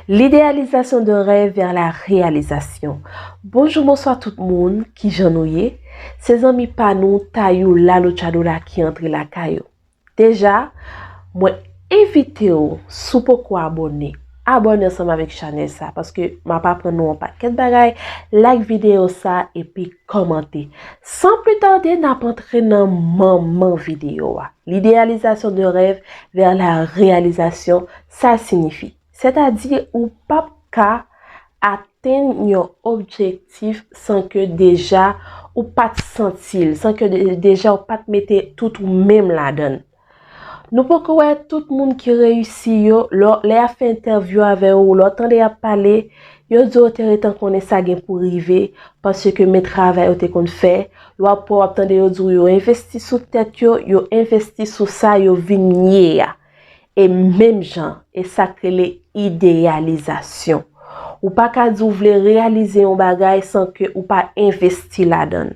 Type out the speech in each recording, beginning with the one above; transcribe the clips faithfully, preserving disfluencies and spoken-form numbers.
L'idéalisation de rêve vers la réalisation. Bonjou, bonswa tout moun, kijan nou ye? Se zanmi pa nou, Tayou Lalo Tchadoula ki antre lakay ou. Deja, mwen envite w, si w poko abòne, abòne ansanm avèk chanèl sa, paske m ap aprann nou yon pakèt bagay. Like videyo sa, epi kòmante. San pli tade, n ap antre nan manman videyo a. L'idéalisation de rêve vers la réalisation, sa siyifi. Sètadi, ou p ap ka atenn yon objektif san ke deja ou pa t santi l, san ke de- deja ou pa t mete tout ou menm ladan l. Nou poko wè tout moun ki reyisi yo, lè lè y ap fè entèvyou avè w, lè w tande y ap pale, yo di w te gentan konnen sa gen pou rive, paske men travay yo te konn fè, w ap wè, w ap tande yo di w yo envesti sou tèt yo, yo envesti sou sa yo vin ye a. E menm jan, e sa k rele ideyalizasyon. Ou pa ka di w vle reyalize yon bagay san ke ou pa envesti ladan l,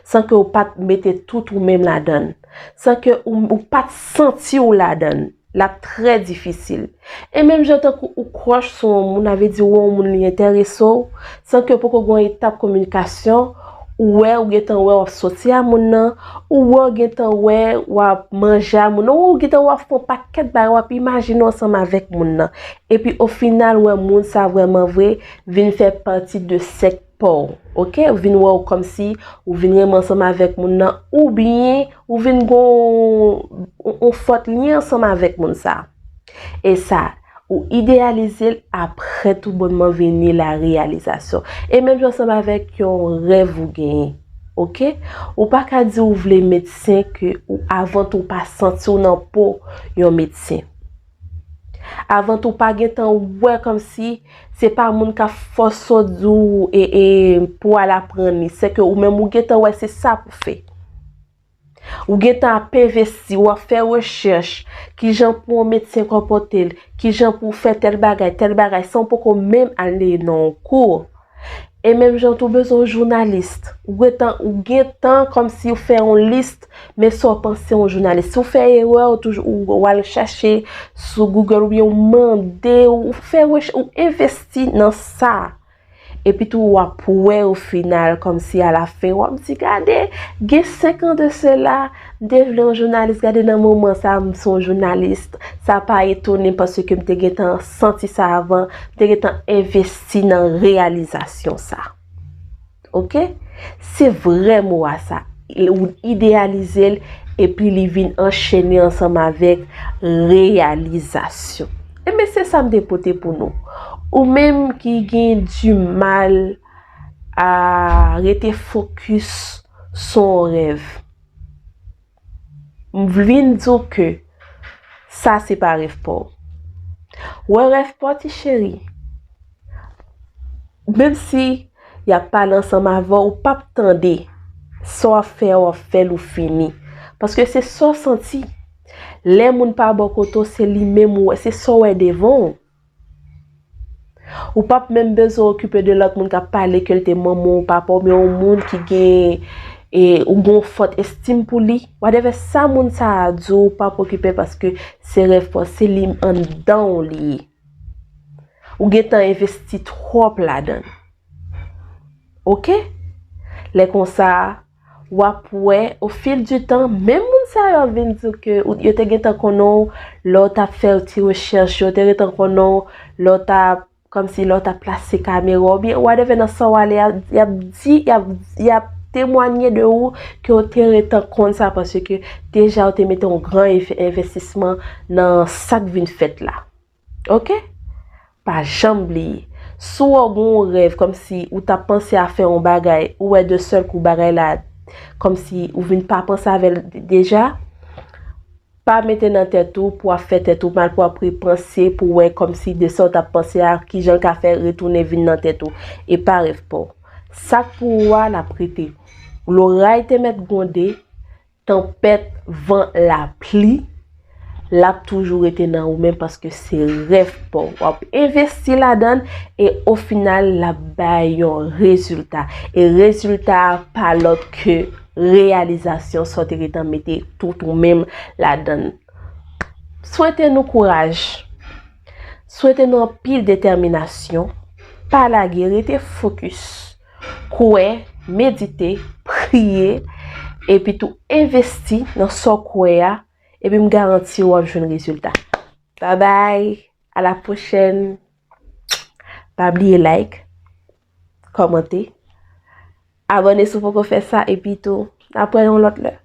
san ke ou pa t mete tout ou menm ladan l, san ke ou, ou pa t santi w ladan l. L ap trè difisil. E menm jan tankou ou crush sou yon moun, sa vle di ou wè yon moun li enterese w, san ke poko gen yon etap kominikasyon, ou wè, ou gentan wè w ap soti a moun nan, ou wè, ou gentan wè w ap manje a moun nan, ou gentan wè w ap fè yon pakèt bagay, w ap imajine w ansanm avèk moun nan. Epi ofinal, wè moun sa vrèman vre vin fè pati de sèk pa w, oke? Ou vin wè w kòmsi ou vin renmen ansanm avèk moun nan, oubyen ou vin gen yon, yon fòt lyen ansanm avèk moun sa. E sa, ou ideyalize l, apre tou bònman vini la reyalizasyon. E menm jan ansanm avèk yon rèv ou genyen, oke? Ou pa ka di ou vle medsen ke ou, avan tou ou pa santi w nan po yon medsen. Avan tou ou pa gentan wè kòmsi se pa moun k ap fòse w di w e, e, pou w al aprann li. Se ke ou menm ou gentan wè se sa pou fè. Ou gentan ap envesti, w ap fè rechèch, kijan pou yon medsen konpòte l, kijan pou w fè tèl bagay, tèl bagay, san w poko menm al nan yon kou. E menm jan tou bezwen yon jounalis. Ou gentan, ou gentan kòmsi ou fè yon lis, men sa w panse yon jounalis. Si w fè erè, ou toujou, ou, ou al chache sou Google oubyen ou mande, ou fè rechèch, ou envesti nan sa. Epi tou w ap wè ofinal, kòmsi alafen, w ap di, gade, gen senk an de sela, m te vle yon jounalis, gade nan moman sa a, m se yon jounalis. Sa pa etone m paske m te gentan santi sa avan, m te gentan envesti nan reyalizasyon sa. Oke? Se vrè mo a sa. Ou ideyalize l, epi li vin anchene ansanm avèk reyalizasyon. Ebyen, se sa m te pote pou nou. Ou menm ki gen di mal a rete fokis sou yon rèv, m vin di w ke sa se pa rèv pa w. Wè rèv pa w, ti cheri. Menm si y ap pale ansanm avè w, ou p ap tande. Sa w ap fè a, w ap fè l ou fini. Paske se sa w santi. Lè moun pa bò kote w, se li menm ou wè, se sa w wè devan w. Ou p ap menm bezwen okipe de lòt moun k ap pale ke l te manman w, papa w, oubyen yon moun ki gen, e, ou gen yon fòt estim pou li. Whatever sa moun sa a di w, ou p ap okipe paske se rèv pa w, se li anndan w li ye. Ou gentan envesti twòp ladan l. Oke? Lè konsa, w ap wè, au fil du temps, menm moun sa yo ap vin di w ke ou- yo te gentan konnen w lè w t ap fè ti rechèch yo, yo te gentan konnen w lè w t ap, kòmsi lè w t ap plase kamera, oubyen whatever nan sa w ale, y ap, y ap di, y ap, y ap temwanye de ou ke w te gentan konn sa, paske deja w te mete yon gran env- envestisman nan sa k vin fèt la. Oke? Pa janm bliye. Si w gen yon rèv, kòmsi ou t ap panse a fè yon bagay, ou wè de sèl kou bagay la, kòmsi ou vin pa panse avè l deja, pa mete nan tèt ou pou w ap fè tèt ou mal, pou w ap repanse, pou w wè kòmsi de sa w t ap panse a, kijan l ka fè retounen vin nan tèt ou. E pa rèv pa w. Sa k pou ou a, l ap rete. Loray te mèt gwonde, tanpèt, van, lapli, l ap toujou rete nan ou menm paske se rèv pa w. W ap envesti ladan l e ofinal, l ap bay yon rezilta. E rezilta a pa lòt ke reyalizasyon sa w te gentan mete tout ou menm ladan l. Swete nou kouraj. Swete nou anpil detèminasyon, pa lage, rete fokis, kwè, medite, priye, epi tou envesti nan sa w kwè a, epi m garanti w w ap jwenn rezilta. Bye bye, à la prochaine. Pa bliye like, kòmante, abòne si w poko fè sa, epi tou, n ap wè yon lòt lè.